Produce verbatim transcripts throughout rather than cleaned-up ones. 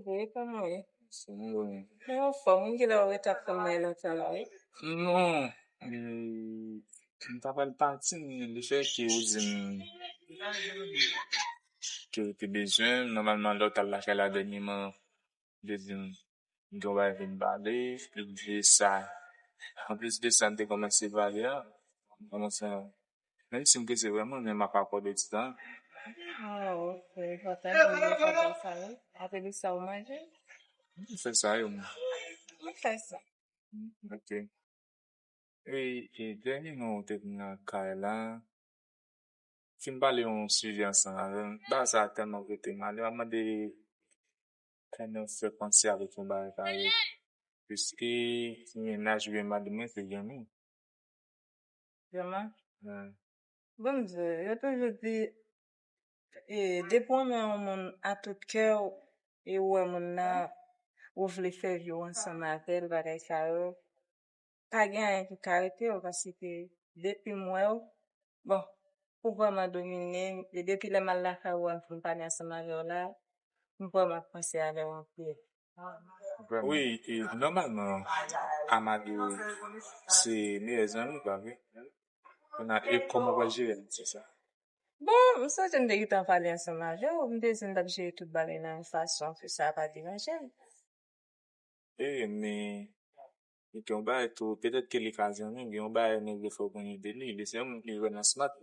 Wi, kòman w ye? Mwen anfòm, wi, kilè w ret ap tann mwen lontan la, wi. Non, e, m ta pral pati, men lefètke ou di m ke ou te bezwen m, nòmalman lè w t al lakay la dènyèman, ou te di m gen yon bagay pou n pale, epi de sa, anplis de sa, n te kòmanse pale a, kòmanse a, menm si m prese vrèman, men m ap akòde ti tan. Ah, ok, enpòtan pou mwen kontan sa, wi. Apre de sa, ou manje? M fè sa, yo, mwen. M fè sa. Ok. E, e dènye non ou te vin lakay la, fin pale yon sijè ansanm avè m. Bagay sa a tèlman rete m ale, m ap mande kè nou fè panse avèk yon bagay parèy. Piske mennaj oubyen madanm mwen se Yanmi. Vrèman? Wi. Bon, m di w, yo toujou di, e, depi w renmen yon moun a tout kè w, e ou wè moun nan, ou vle fè vi w ansanm avè l, bagay sa yo, pa gen anyen ki ka rete w, paske depi m wè w, bon, ou vrèman domine m, e depi lè m al lakay ou a, m fin pale ansanm avè w la, m vrèman ap panse avè w anpil. Wi, e, nòmalman, Amadou se meyè zanmi w, pa vre? Kounye a, e kòman w pral jere l, se sa? Bon, m sonje m te gentan pale ansanm avè w, m te di n t ap jere tout bagay nan yon fason ke sa pa deranje l. E, men, li gen yon bagay tou, petèt ke li ka zanmi w, gen yon bagay mwen vle fè w konnen de li, li se yon moun ki vrèman smart,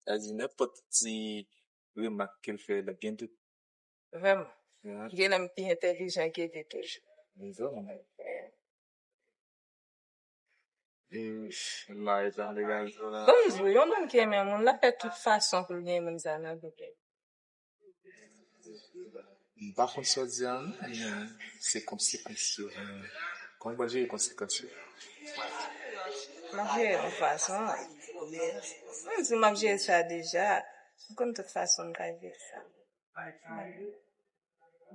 sa di nenpòt ti remak ke l fè, l ap gen dout. Vrèman. Wi. Gen lè m pi entèlijan ke li toujou. Vrèman. E, la, e sa m te ka di w la. Bon, m di w, yon moun ki renmen moun, l ap fè tout fason pou l gen moun sa nan vi l. M pa konn sa w di a, non, men se konsekans yo. Kòman w pral jere konsekans yo? M ap jere yon fason. Menm si m ap jere sa deja, m konn tout fason m ka jere sa.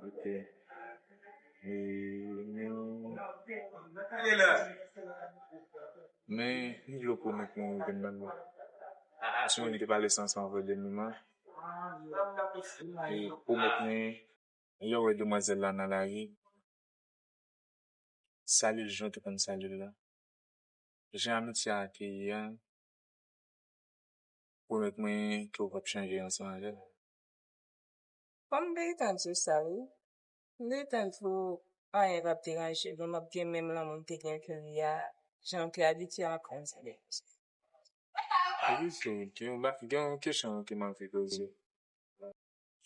Ok. E, men, men, m vle w pwomèt mwen ou vin nan mwen. Si mwen te pale sa ansanm avè l dènyèman. E pwomèt mwen, lè w wè demwazèl la nan lari, salye l jan w te konn salye l la. Jan amitye a te ye a, pwomèt mwen ke w p ap chanje ansanm avè l. Bon, m te gentan di w sa, wi. M te gentan di w anyen p ap deranje l, m ap gen menm lanmou m te gen pou li a, jan m te abitye ankò m di l. Wi, se, gen yon ba-, gen yon kesyon ke m anvi poze w.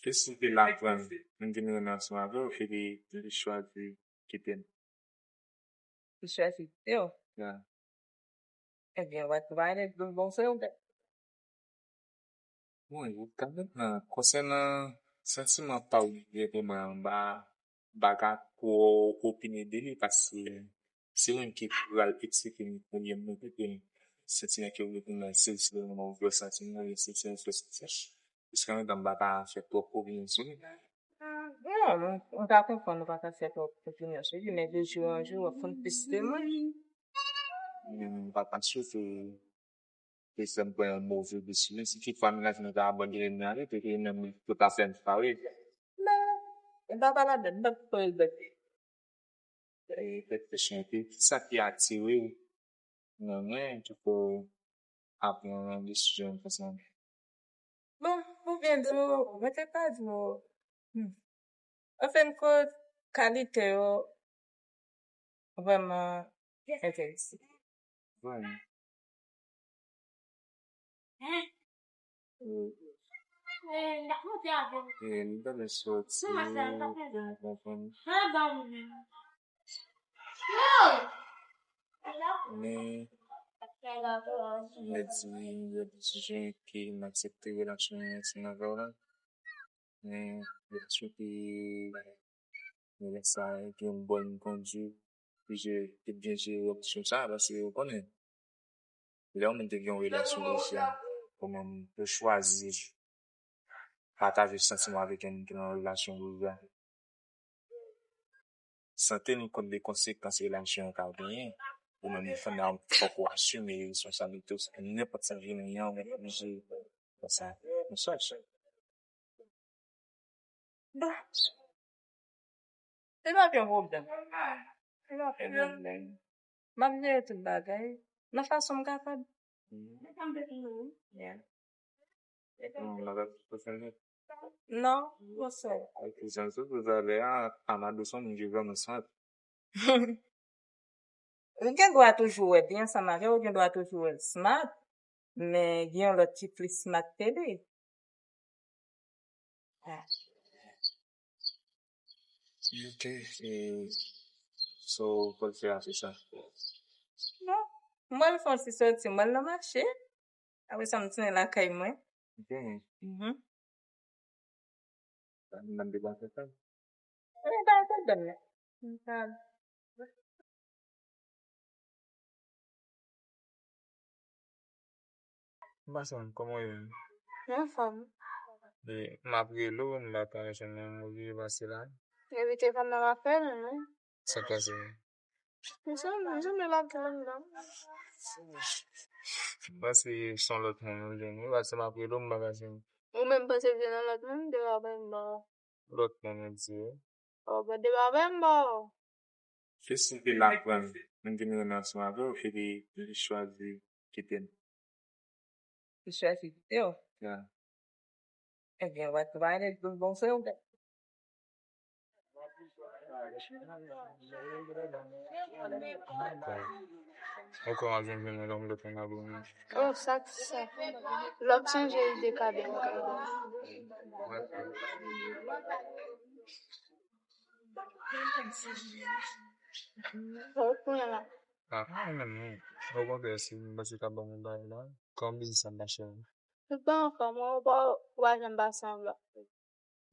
E si l te aprann moun vin renmen ansanm avè w, epi li chwazi kite m? Li chwazi kite w? Ya. Ebyen, w ap pale bon, bon frè w. Bon, e kanmenm, konsènan santiman pa w gen pou mwen an, m pa, m pa ka twò opine de li, paske se mwen ki pral eksprime premye m, santiman ke w gen pou mwen, se, se vrèman ou vle santi m, se, se, se, se, se. Jiskaprezan, m pa ka fè twòp opinyon sou li. Non, m, m ka konprann ou pa ka fè twòp opinyon sou li, men de jou an jou, w ap konn plis de mwen. M pa ka swete ke sa m pran yon move desizyon. Si toutfwa mennaj mwen ta abandone m ale, poutèt ke menm li, yo ta fè m separe. Non, m pa pale avè l, m p ap pale avè l. E, kèk kesyon, ki sa ki atire w nan mwen, ki fè w ap pran desizyon konsa? Bon, pou byen di w, mwen te ka di w, hmm, an fen de kont, kalite yo vrèman enterese. Wi. E, m ta vle soti pou m konprann. Men, m mèt di, yon desizyon ke m aksepte relasyon ansanm avè w la. Men, m swete relasyon sa gen yon bòn kondwit, pou jere, pou byen jere relasyon sa, paske ou konnen, lè yon moun te gen yon relasyon deja, kòman pou chwazi pataje santiman avèk yon moun ki nan yon relasyon deja? San teni kont de konsekans relasyon an ka genyen, ou menm ou fann an, fòk ou asime responsablite w, se nenpòt sa ki genyen an, ou oblije fè sa. Bon, sa, sa. Bon. Se pa gen pwoblèm. Se pa gen pwoblèm. M ap jere tout bagay nan fason m kapab. Yeah. Non, non, non, non. Non, non, non. Ak jan sou talè a, Amadou se yon moun ki vrèman smart. Ou gen dwa toujou wè byen ansanm avè w, ou gen dwa toujou wè l smart, men gen yon lòt ki plis smart ke li. Ok, e, so, w pral fè a, se sa? Non, mwen fè yon ti soti, mwen nan mache. Apre sa, m tounen lakay mwen. Ok. Mhm. Sa, m nan debate sa. Wi, ba pwoblèm nan. M pa M pa sanm, kòman w ye menm? Mwen anfòm. E, m ap rele w, m pa ka jwenn ou, ou oblije pase la. Evite fanm nan rapèl ou, non? Sa k pase? M sanm, m sanm l ap jwenn nan. M panse se yon lòt moun ou jwenn wi, paske m ap rele w, m pa ka jwenn. Ou menm panse l jwenn yon lòt moun, de rapèl m ba w. Lòt moun ou di wi. Oh, bon, de rapèl m ba w. Jis li te la pran moun ki te nan relasyon avè w, epi li chwazi kite n. Li chwazi kite w? Ya. Ebyen, w ap travay avèk bon, bon frè w, bèl. Ou kwè w ap jwenn yon lòm lòt moun ap renmen? Oh, sa, sa. Lè w ap chanje ide, ka byen, ka byen. Ou konnen la. Ah, pa menm non. Okontrè, si m panse ka ban mwen bagay la, kòm biznis ap mache. Ou pa anfòm, ou pa, ou pa janm pase anba.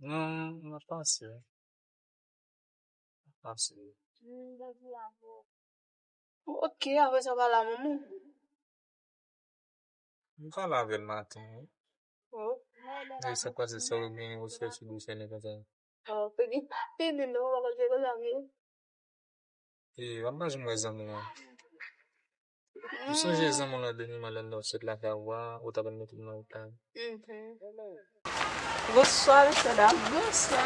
Non, m ap pase. M ap pase. Ok, apre sa, w pale a manman w? M pale avè l maten, wi. Oh. E sa k pase, sa w gen, ou fè sou dosye li konsa? Oh, peyi, peyi nou, ou pa konn jere la, wi. E, w ap pa janm wè zanmi w an. Ou sonje zanmi w lan dènyèman lè n sot lakay ou a, ou t ap mete m nan wout la. Mhm. Bonswa, mesye dam. Bonswa.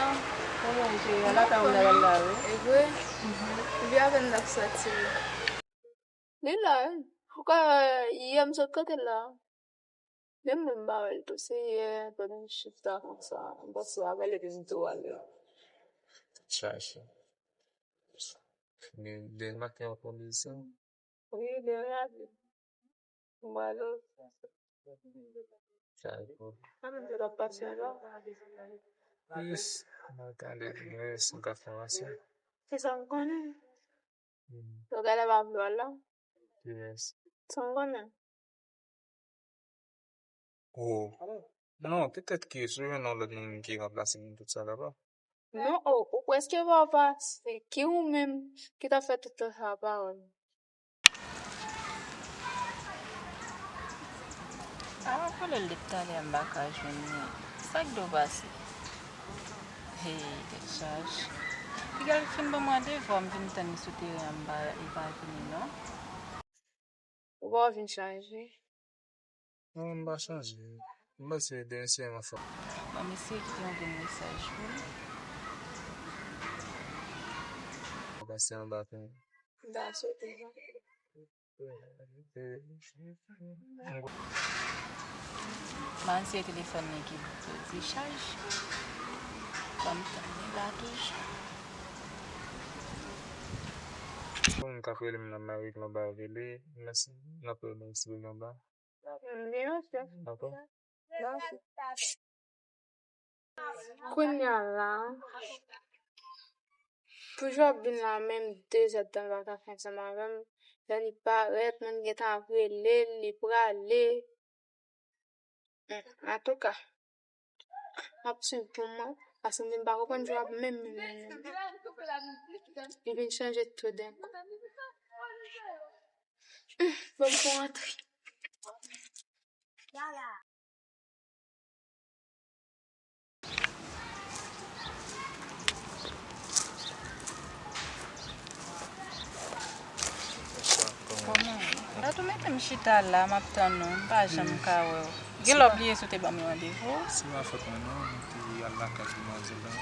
Kòman w ye? Lakay ou la, la, wi. E vre? Mhm. Li avè m n ap soti, wi. Li la, wi. Ou ka, yè m sot kote l la. Menm mwen m pa wè l tou, se yè pandan m chita konsa, m pase avè l epi m tou ale. Chache. Men demen maten w ap pran desizyon? Wi, demen maten. M prale. Chache. Sa menm te t ap pase la. Yes, mwen tande, mwen si m ka fè ansanm. Se sa m konnen. Hmm. Yo genlè pa vle w al la. Yes. Sa m konnen. Oh. Non, petèt ke si w jwenn yon lòt moun ki ranplase m, tout sa kapab. Non, oh, ou prèske pa pase. Ki ou menm ki t ap fè tout tan sa pa wè m. Ah, m ap rele l depi talè a, m pa ka jwenn li. Sa k do pase? Hey, tèt chaje. Piga l fin ban mwen devwa, m vin tann li sou teren an, m pa, li pa vini non. Ou pa vin chanje? Non, m pa chanje. M panse demen se yon fwa. Ban m eseye kite yon grenn mesaj pou li. Pase anba pen. M ta swete sa. M eseye telefòn li ki dechaje. Ban m tann li la toujou. Pou moun k ap rele m nan, m ap rele anba, rele. Mèsi. N ap rele m si rele anba. Dakò. Kounye a la, pou Job vin la, menm de zè tan l pa ka fè ansanm avè m. Lè li parèt, mwen gentan ap rele l, li prale. Hmm, antouka, m ap swiv pou mwen, paske m vin pa konprann Job menm, menm, menm, menm. Li vin chanje tou denkou. Hmm, bon, m pou rantre. Kòman w ye? Gad ou mete m chita la, m ap tann ou, m pa janm ka wè w. Gen lè w bliye si w te ban m yon randevou? Se pa fòt mwen non, m te al lakay demwazèl la.